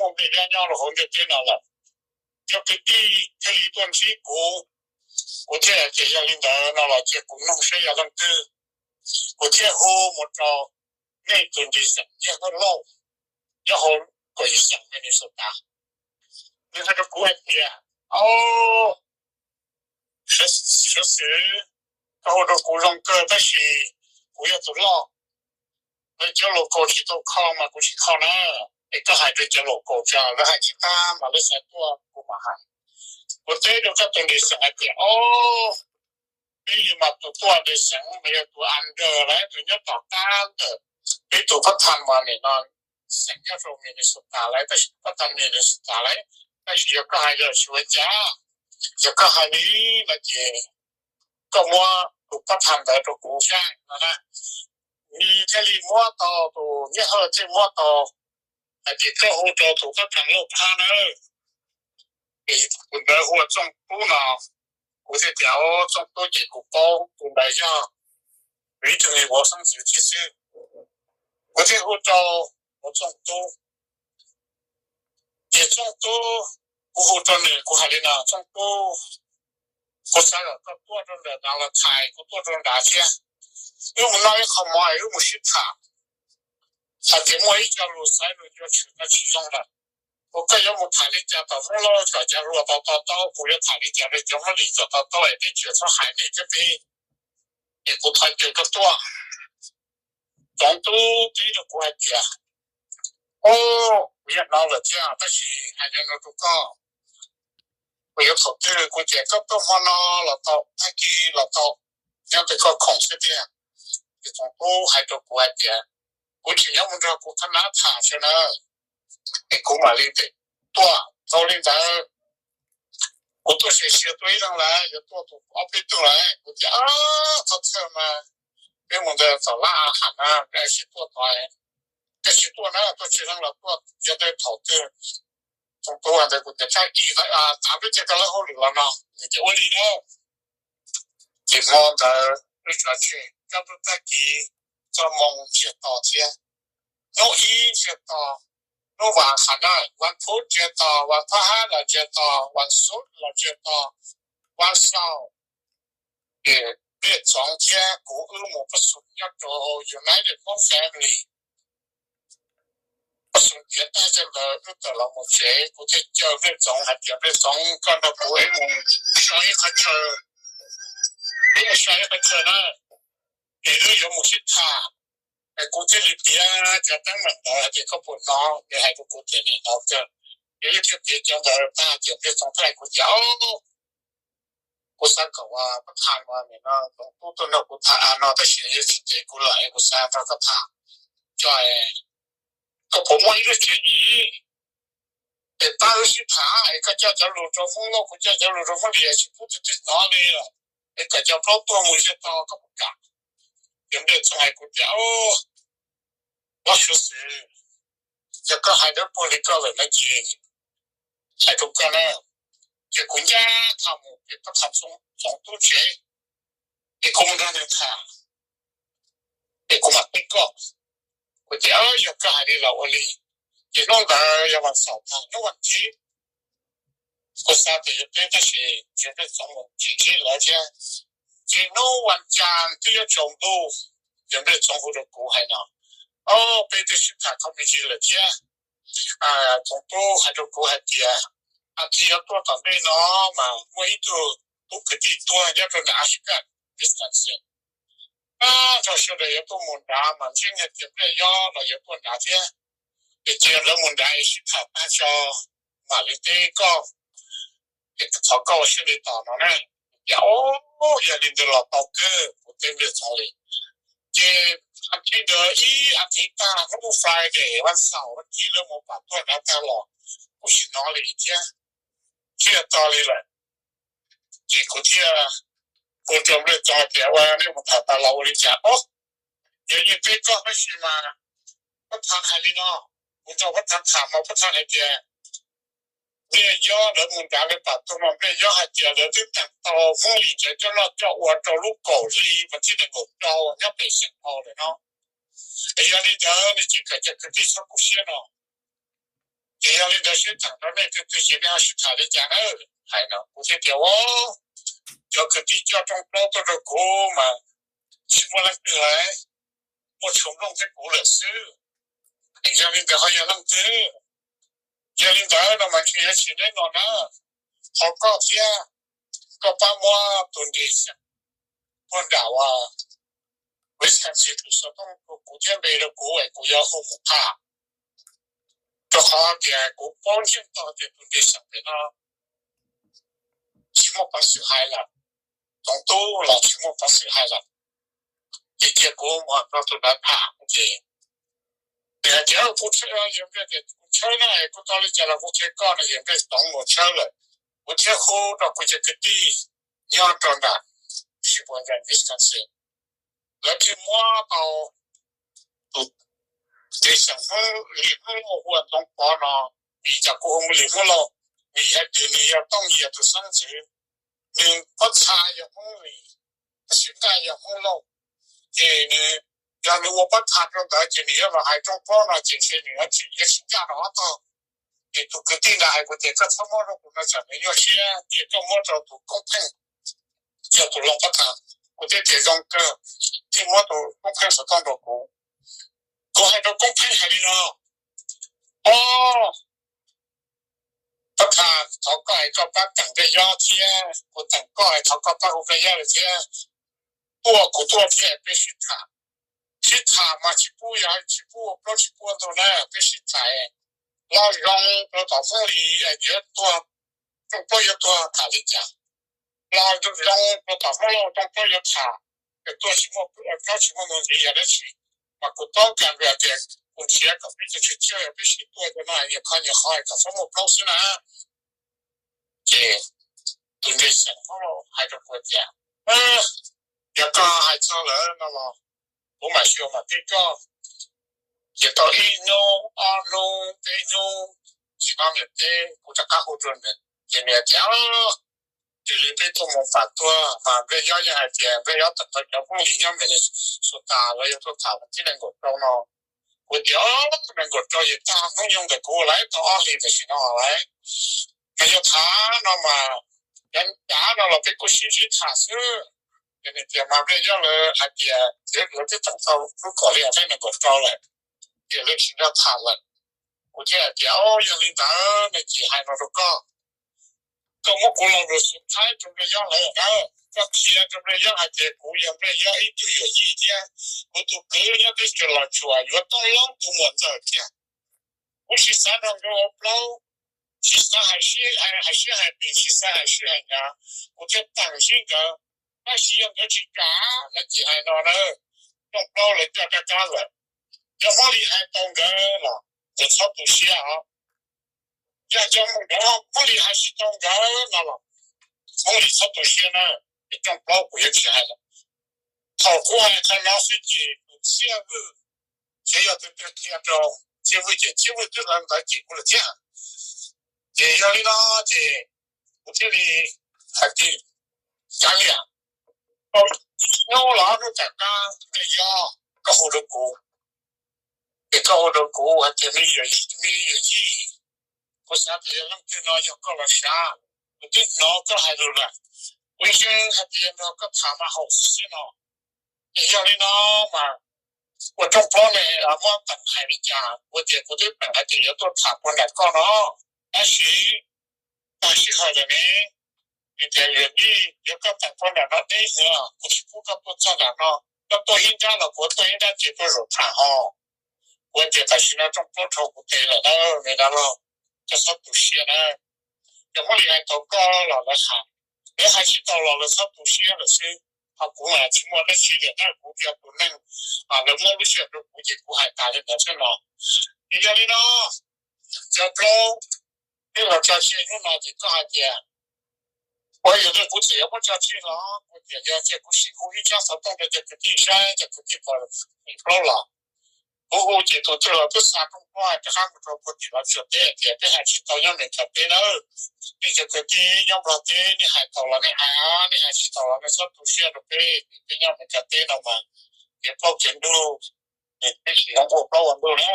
muaj npe nyob rau hauv ntiaj teb no lawm. Cov kwv tij thiaj li tuaj ntsib kuv, kuv thiaj hais tias yog li ntawd no los cia kuv nug saib yog leej twg. Kuv thiaj hu mus rau nej tus nris xeem Nyiaj Hawj Lauj, nyob hauv kom yus xeem Minnesota. Nws hais rau kuv hais tias, o, sawv xwm, koj hu rau kuv zoo kawg tab sis kuv yog tus loj, cov local tsis tau kho mas kuv tsis kho na. Es koj hais rau cov local tso, lawv hais tsis tag mas lawv xav tuaj kuv mam hais. Kuv teb rau koj tus nris xeem hais tias, o, peb li mas tus tuaj nris xeem mas yog tus under lawm, tus nyob tom qab ntawm peb tus pab tham mas nim no xeem nyob rau Minnesota lawm, tab sis pab tham Minnesota lawm. Tab sis yog koj hais los tsis ua cas, yog koj hais li no ces koj muab tus pab tham ntawd rau kuv saib no na. Nws thiaj li muab tau, tus Nyiaj Hawj thiaj muab tau hais tias koj hu rau tus pab tham Lauj Phab na. Es tus ntawd hu ua Txooj Tub no. Kuv thiaj tias, o, Txooj Tub ces kuv paub tus ntawd yog vib rau li ua xeeb ntxwv thiab xwb. Kuv thiaj hu rau ua Txooj Tub. Ces Txooj Tub, kuv hu rau nws kuv hais li no, Txooj Tub, kuv xav kom koj tuaj rau nram no los thais kuv tuaj rau nrad thiab. Wb mus noj ib qho mov es wb mus sib tham. Hais tias muaj ib co lus xaiv lus yuav tshwm no tsis zoo lawm. Ua koj yuav mus tham li cas tom Hmoob Lauj kom cov hluas tau to taub, kuv yuav tham li cas rau cov Hmoob Lis kom to taub es teb chaws txhob hais nej thiab peb. Es kuv thov caw koj tuaj. Txooj Tub teb rau kuv hais tias, o, kuv yeej hnov lawm thiab tab sis hais li no rau koj, kuv yuav thaum twg kuv ces koj tuaj hmo no los tau, tag kis los tau, nyob ntawm koj khoom xwb tiag. Ces Txooj Tub hais rau kuv hais tias, kuv tseem nyob mus nrog kuv qhab nab tham saib na, es kuv mam li tuaj. Tau li ntawd, kuv tuaj sim sim tuaj ib leeg lawm, yuav tuaj tus ob peb tug lawm, kuv tias, thov txhawj mas peb mus ntawd tom lab a ham na, peb sib tuaj tod, peb sib tuaj na, tuaj tsis leej los tuaj yog ntawd thaum twg. Txooj Tub ntawd kuv tias, tag kis tav peb caw koj lawb hauj lwm los no, nws tias ua li na. Ces hmo ntawd wb tso tseg, koj tuaj tag kis txog moo ntsiag to thiab, hnub ib ntsiag to, hnub vas qhas na, vas phuv ntsiag to, vas phab hab los ntsiag to, vas xuv los ntsiag to, vas xaum. Ces Npliaj Txoov thiab kuv wb mus pab xum nyob rau United Hmoob Family. Pab xum tiav tag coj ntawd wb tawm los mus tsev, kuv thiaj caw Npliaj Txoov hais tias, Npliaj Txoov, koj nrog kuv wb mus so ib qhov chaw, wb mus so ib qhov chaw na, es wb yuav mus sib tham. Es kuv thiaj li piav cov teeb meem ntawd hais tias koj puas hnov, nws hais rau kuv tias nws hnov kawg. Ces wb thiaj piav cov ntawd tag ces Npliaj Txoov thiaj hais kuv tias, kuv xav kom pab tham no, Txooj Tub tuaj nrog kuv tham no tab sis yuav tsis teb kuv lawm, kuv xav nrog koj tham. Koj puas muaj ib lub tswv yim es pab wb sib tham, es koj coj cov lus rau Hmoob Lauj, kuv coj cov lus rau Hmoob Lis, tsis pub leej twg hnov li, es kom cov plaub tuag mus ntsiag to, koj puas kam? Ces Npliaj Txoov hais kuv tias, Vajtswv xwb, yog koj hais dawb paug li koj lawm no ces hais rau koj na, ces kuv ncaj qha mus pem pab tham Txooj Tub tsev, es kuv mus nrog nws tham, es kuv mam teb koj. Kuv tias, yog koj hais li los ua li. Ces hnub ntawd yog vas xaum tag, hnub vas thib kuv xav tias yuav teb tab sis yog Npliaj Txoov mus tsis ntsib lawv thiab. Ces hnub vas cas twb yuav tsaus ntuj, yog Npliaj Txoov hu rau kuv hais no, o, peb twb sib tham qhov me ntsis lawm thiab. Txoov Tub hais rau kuv hais tias, a, thiaj yuav tuaj tom ntej no mas muaj ib tug tub kwv tij tuag nyob rau nram Asheville, Wisconsin. Nrog sawv daws yuav tuaj mus nrad mas ntshe nyiag tias Npliaj Yob los yuav tuaj nrad thiab. Es cia lawv mus nrad es sib tham tag tso mam li teb koj, es thov koj ua siab ntev tos no na. Tias, o, yog li ntawd los tau kawg, kuv teb Npliaj Txoov li. Ces a thiv ntawd ib a thiv tag hnub Friday, vas xaum vas thiv lawv mus pam tuaj nrad tag los kuv tsis hnov li thiab, thiaj to li lawm. Ces kuv thiaj hu rau Npliaj Txoov tias, ua nej mus tham tas los ua li cas os? Yog yeej teb koj tab sis mas pab tham hais li no, kuv nrog pab tham tham mas pab tham hais tias Npliaj Yob lawv mus nrad lawv pam tuag mas Npliaj Yob hais tias lawv twb teem tau Hmoob Lis cov coj noj coj ua rau lub kaum hli vas thib nees nkaum rau nyob pem Saint Paul lawm no. Es yog li ntawd nej tsis kam cov kwv tij txhob kub siab no. Ces yog li ntawd sib tham rau nej twg twg ces nej ho sib tham li cas na. Hais no kuv thiaj tias ua, cov kwv tij coj rooj plaub tuaj rau kuv mas tsis muaj leej twg lawm, muaj Tshuas Nplooj thiab kuv lawm xwb. Yog li ntawd ho yog leej twg? Yog li ntawd no mas ntshe yuav tsis deb no na, qhov koj thiab koj pab muab tus nres xeem tuaj nram uas Wisconsin tus xov tooj rau kuv thiab npe rau kuv es kuv yuav hu mus tham, rau qhov tias kuv paub ntsiag to tias tus nres xeem pem no tsis muaj peev xwm hais lawm, toov tub los tsis muaj peev xwm hais lawm. Ces cia kuv mus nrog tus ntawd tham ces nws hais tias kuv tshawb, yog npe tias kuv tshawb na, kuv tau li cas los kuv qhia koj no, yog npe toov mus tshawb lawm. Kuv thiaj hu rau kuv cov kwv tij nyob rau nram Sheboygan, Wisconsin, lawv thiaj muab tau tus nres xeem Hmoob, Lis Hmoob Lauj hu ua Ntxoov Pov no. Vim cas kuv hu Lis Hmoob Lauj? Vim hais tias nws yog Tooj Yias tus xeeb ntxwv, nws pob txha yog Hmoob Lis, tab sis nqaj yog Hmoob Lauj. Ces nws, yog nws ua pob txha rau ntawd ces nws yuav los hais rooj plaub no ces ntshe nws yuav tsis, yuav tsis ncaj rau ob tog. Ces tus kwv tij ntawd hais kuv tias koj txhob muab rau kuv no tsam nws nyuaj siab, cia koj muab rau tus koob pheej, yog tus loo pob txha. Kuv thiaj tias zoo kawg, thiaj muab tus koob pheej xov tooj rau kuv. Kuv hais rau koob pheej hais li no, Ob, pob txha, thov koj es koj pab teem Npliaj Yob thiab, kuv teem koj es thov koj pab hu Npliaj Yob lawm thiab. Tuaj, kuv tuaj thiab, peb sib tham. Sib tham mas tsis pub, yog tsis pub ua plaub tsis pub ua ntug na, peb sib tham los zoo rau tom Hmoob Lis, yuav tuag, rooj plaub yuav tuag tham li cas. Los zoo rau tom Hmoob Lauj, rooj plaub yuav tham, es tuag tsis muaj plaub tsis muaj ntug ntxiv yog dab tsi. Mas kuv tau kam hais tias kuv nrhiav kom peb cov tswv txiaj, peb sib tuaj rau no, nyias kho nyias qhov kom txhob muaj plaub xwb na. Ces tus nres xeem Hmoob Lauj hais rau kuv tias, yog koj hais txog lawm no los kuv mam xyuas mam teb koj. Ces tau ib hnub ob hnub peb hnub, tsis nyob nws teb, kuv rov qab hu rau nws ces nws tias, raws li peb tuaj mus pam tuag mas Npliaj Yob yeej hais tias Npliaj Yob tawm tau cov Hmoob Lis nyob Minnesota los yog tuaj tham vas thib nees nkaum rau no. Kuv tias, nees nkaum rau ces tag hnub nyoog ntawm kuv lawm, tau ob hlis tam sim no lawm. Mas yog tham no mas, yog tham no los peb kuj sib ntsib tham xwb. Ces nws tias mas Npliaj Yob lawv hais tias lawv twb teem tau lub kom li nees nkaum rau lawm, ces lawv tsis nrog tham lawm. Kuv thiaj hais tias, yog li ntawd no ces hais no rau koj, koj muab kuv lo lus xub thaib rau Npliaj Yob lawv na, koj qhia rau Npliaj Yob hais tias kuv yog Npliaj Yob ib tug yawm yij thiab kuv tus kwv nyob teb chaws Los Tsuas yuav Tooj Loob tus muam ntxawm tiag. Kuv tsis xav nrog nkawd ua plaub, tsis xav hais sib hais pes, tsis xav hais sib hais nyav, kuv thiaj teem sib nkawd. Tab sis yog nkawd tsis kam no ces hais no na, rooj plaub lawv coj rov qab lawm. Yog Hmoob Lis hais tau nkawd los nkawd txhob tu siab os. Yog cov Hmoob Lis hais tsis tau nkawd no los Hmoob Lis txhob tu siab na, es rooj plaub kuv yuav tsis hais lawm. Thaum kuv hais qhov no xwb ces tus Txhiaj Vwj, ces yog tus twg qhia rau Txhiaj Vwj ces Txhiaj Vwj twb hais ntawd ces kuv lawm thiab. Ces yog li no ces kuv thiaj li hais tias, kav liam, tau ib hnub los ob hnub tom qab Npliaj Yob, koj hu rau kuv, es koj hu rau kuv hais tias me yawm yij, me yawm yij, kuv xav tias yog leej twg no yog koj los sav, kuv twb hnov koj hais lus lawm, kuv yeej hais tias nrog koj tham mas haum xwb xwb no. Ces yog li no mas ua rooj plaub ne muab teem hais li cas, kuv tias kuv twb teem hais tias yuav tuaj tham puag nram koj no, tab sis tag sij hawm lawm ne, nws tias yawm yij, yog koj teem puag nram no deb heev, kuv tsis pub koj tuaj txog nram no, koj tuaj ib nrab los kuv tuaj ib nrab ces tuaj zaum tham ho. Kuv tias tam sim no rooj plaub dhau kuv tes lawm na me dab laug, koj txhob tu siab na. Yog Hmoob Lis hais tau koj los lawv hais, lawv hais tsis tau los lawv txhob tu siab lawm xwb. Ho kuv mas tsis muaj dab tsi li na, kuv yog tus neeg lawv muab lub sij hawm rau kuv ces kuv hais tas li ntawd xwb no. Ces yog li no, cov plaub, peb los tso tseg hnub no ces koj hais tias, ua yog li kuv txawm yuav muab tso tseg los kuv tias yog cia kuv sim hu ib tsab xov tooj rau cov kwv tij saib cov kwv tij puas sim plaub los. Kuv hu ces tus twg los twb xa rooj plaub rov qab mus rau puag tim Los Tsuas teb tias peb hais tsis tau nyob Meskas teb nawb. Nej cov kwv tij nyob Nplog teb nej hais tau los nej hais, nej hais tsis tau los nej txhob tu siab rau peb, peb nyob Meskas teb no mas kev plaub kev ntug, peb tsis zoo ua plaub ua ntug na.